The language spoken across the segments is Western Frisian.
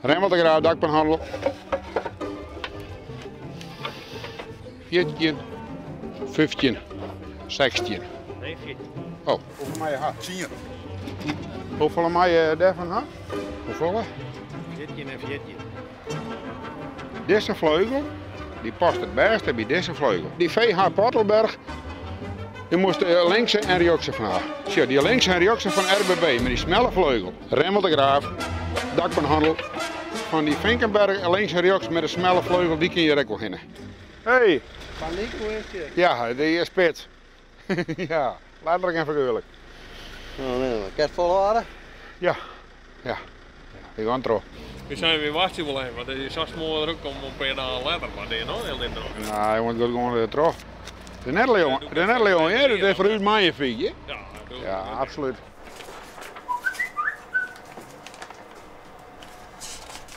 Remmelt de Graaf, dakpanhannel. 14, 15, 16. Nee, 14. Oh, hoefolle mei je ha? 10. Hoefolle mei je dêrfan ha? Hoefolle? 14 en 14. Dizze fleugel, dy past it bêste by dizze fleugel. Dy VH Pottelberg, dy moast linkse en rjochtse fan ha. Sjoch, dy linkse en rjochtse fan RBB mei dy smelle fleugel. Remmelt de Graaf, dakpanhannel. Fan dy Vinkenberg links en rjochts mei de smelle fleugel, dy kin hjir ek wol hinne. Hey! Panyk, hoe is it? Ja, dy is spits. Ja, letterlik en figuerlik. No, nee, kin it folhâlde? Ja, ja. Ik gean troch. We seinen wy wachtsje wol even, want it is sa smoar drok om in pear dagen letter, mar it is noch hieltyd drok. Nee, want it giet gewoan troch. It is net Leon, it is net Leon, hear, it is foar ús magnifiek, hear. Ja, Ja, absolút.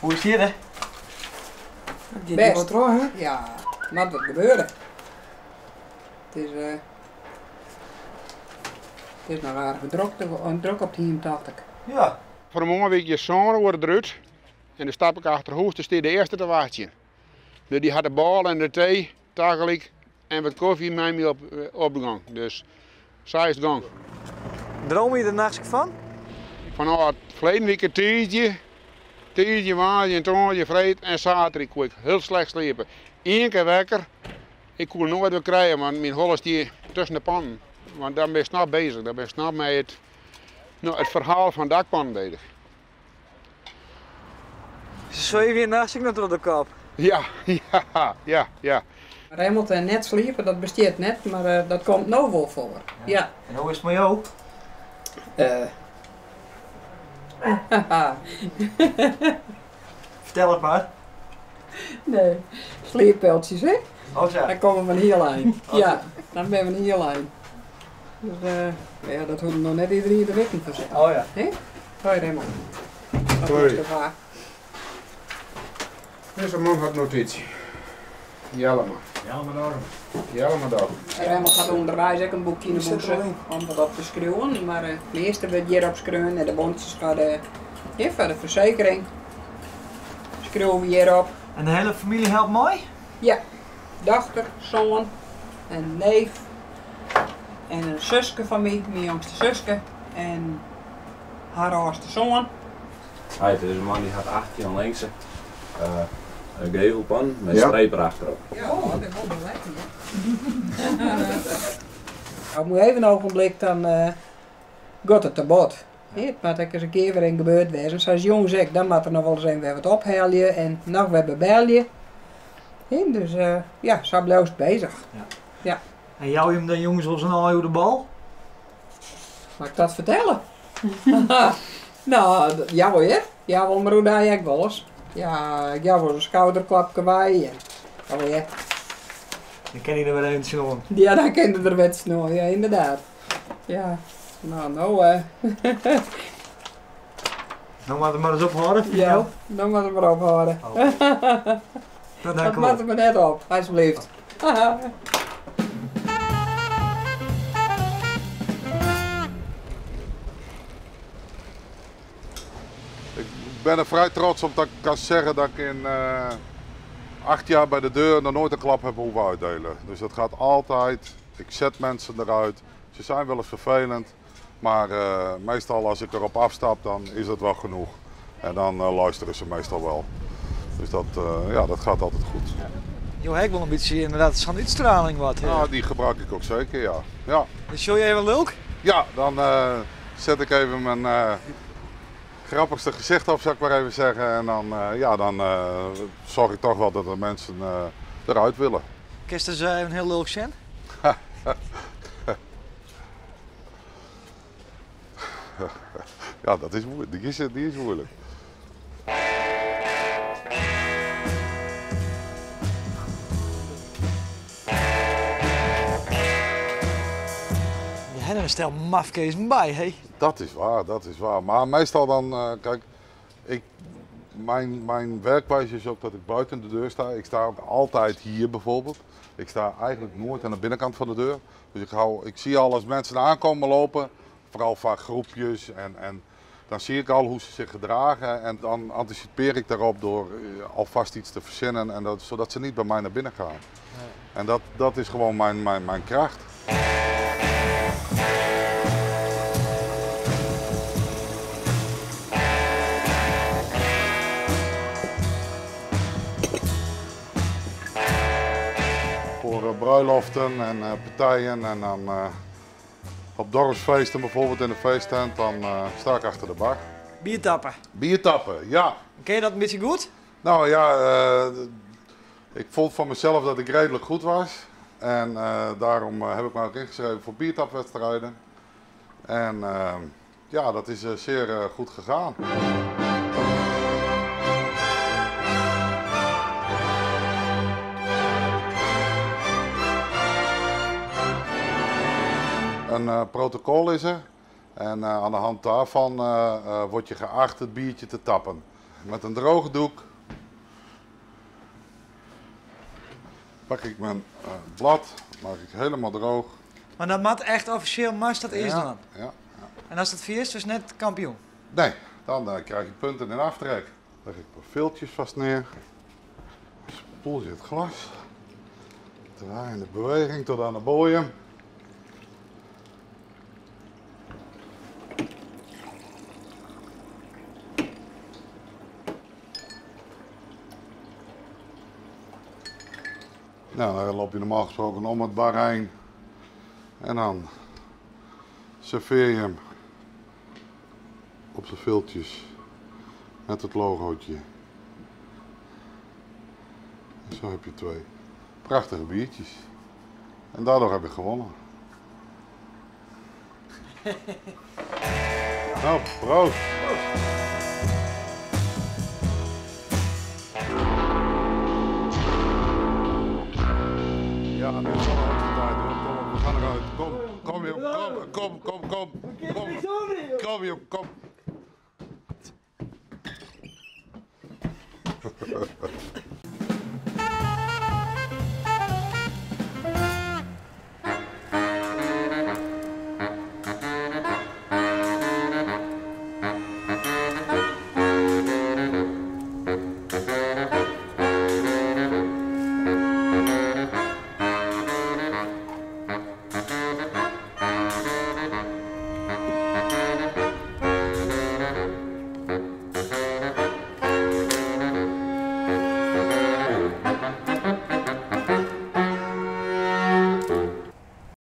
Hoe is it hjir, hè? Giet Bêst. wol troch, hè? Ja, moat wat gebeure. It is, it is noch aardich drok, drok op it hiem, tocht ik. Ja. Fan 'e moarn wie ik hjir sân oere derút en dan stap ik achter hûs, dêr stie de earste te wachtsjen. Dus dy hat de bôle en de tee tagelyk en wat kofje mei my op de gong. Dus sa is it gong. Drome je der nachts ek fan? Fanôf ferleden wike tiisdei, tiisdei, woansdei en tongersdei, freed en saterdei koe ik hiel slecht sliepe. Ien kear wekker, ik koe noait wer krije, want myn holle stie tusken de pannen. Want dan bist noch bezich, dan bist noch mei it, no, it ferhaal fan dakpannen bezich. Se sweeve je nachts ek noch troch de kop? Ja, ja, ja, ja. Remmelt en net sliepe, dat bestiet net, mar dat komt no wol foar. Ja. En hoe is it mei jo? Fertel it mar. Nee, slieppiltsjes, hè? Oh sa. Dan komme we in hiel ein. Oh, Ja, dan binne we in hiel ein. Dus ja, dat hoecht noch net iedereen te witten fansels. Oh ja. Hè? Hoi Remmelt. Wat Hoi. is der waar? Dizze man hat notysje. Jellema. Jellema Dokkum. Jellema Dokkum. Remmelt hat ûnderweis ek in boekje yn 'e bûse om wat op te skriuwen, mar it measte wurdt hjir op skreaun en de bontsjes foar de, hè, foar de fersekering skriuwe we hjir op. En de hiele famylje helpt mei? Ja, dochter, soan en neef en in suske fan my, myn jongste suske en har âldste soan. Heit, dizze man dy hat 18 linkse gevelpannen mei Ja. streep erachterop. Ja, dat is wol beletten, hè. Ik moet even een ogenblik, dan gaat het te bot. Het moat ek ris in kear wer even gebeurd wêze. Sa as jûns ek, dan moat er noch wolris even wer wat ophelje en noch wer bebelje. Hè, dus ja, sa bliuwst bezich. Ja. Ja. En jou je him dan jûns wolris in aai oer de bal? Moat ik dat fertelle? No, jawol hear. Jawol, mar oerdei ek wolris. Ja, ik jou wolris in skouderklapke wei en jawol hear. Dan kin hy der wer even tsjinoan. Ja, dan kin er der wer tsjinoan, ja, ynderdaad. Ja, no, no. No moat er mar ris ophâlde, fyn Ja, jo? no moat er mar ophâlde. Oh. Dat Dat moat er mar net op, alsjeblieft. Ik ben er vrij trots op dat ik kan zeggen dat ik in 8 jaar bij de deur nog nooit een klap heb hoeven uitdelen. Dus dat gaat altijd. Ik zet mensen eruit. Ze zijn wel eens vervelend, maar meestal als ik erop afstap, dan is dat wel genoeg. En dan luisteren ze meestal wel. Dus dat gaat altijd goed. Jo ha ek wol in bytsje inderdaad sa'n útstraling wat, hè? Ja, die gebruik ik ook zeker, ja. Ja. Dus sjogge je even lulk? Ja, dan zet ik even mijn grappigste gezicht op, zou ik maar even zeggen. En dan zorg ik toch wel dat de mensen eruit willen. Kinst dus even heel lulk zijn? Ja, dat is moeilijk. Die is moeilijk. Je hebt er een stel mafkezen bij, hè? Dat is waar, dat is waar. Maar meestal dan, kijk, ik, mijn werkwijze is ook dat ik buiten de deur sta. Ik sta ook altijd hier bijvoorbeeld. Ik sta eigenlijk nooit aan de binnenkant van de deur. Dus ik zie al als mensen aankomen lopen, vooral vaak groepjes en Dan zie ik al hoe ze zich gedragen en dan anticipeer ik daarop door alvast iets te verzinnen en dat, zodat ze niet bij mij naar binnen gaan. Nee. En dat is gewoon mijn kracht. Voor bruiloften en partijen en dan op dorpsfeesten bijvoorbeeld in de feesttent, dan sta ik achter de bar. Biertappen? Biertappen, ja. Ken je dat een beetje goed? Nou ja, ik vond van mezelf dat ik redelijk goed was. En daarom heb ik me ook ingeschreven voor biertapwedstrijden. En ja, dat is zeer goed gegaan. Een protocol is er en aan de hand daarvan word je geacht het biertje te tappen. Met een droge doek pak ik mijn blad, maak ik helemaal droog. Maar dat mat echt officieel mast dat eerst Ja, dan? ja, ja. En als dat vier is, dus net kampioen? Nee, dan krijg je punten in aftrek. Leg ik mijn viltjes vast neer. Spoel je het glas. Draaiende beweging tot aan de bodem. Nou, dan loop je normaal gesproken om het bar heen en dan serveer je hem op zijn viltjes met het logootje. En zo heb je twee prachtige biertjes. En daardoor heb ik gewonnen. Nou, proost! Ja, nu is het al hoogste tijd hoor. Kom op, we gaan eruit. Kom, kom joh, kom, kom, kom, kom. Kom, kom joh, kom.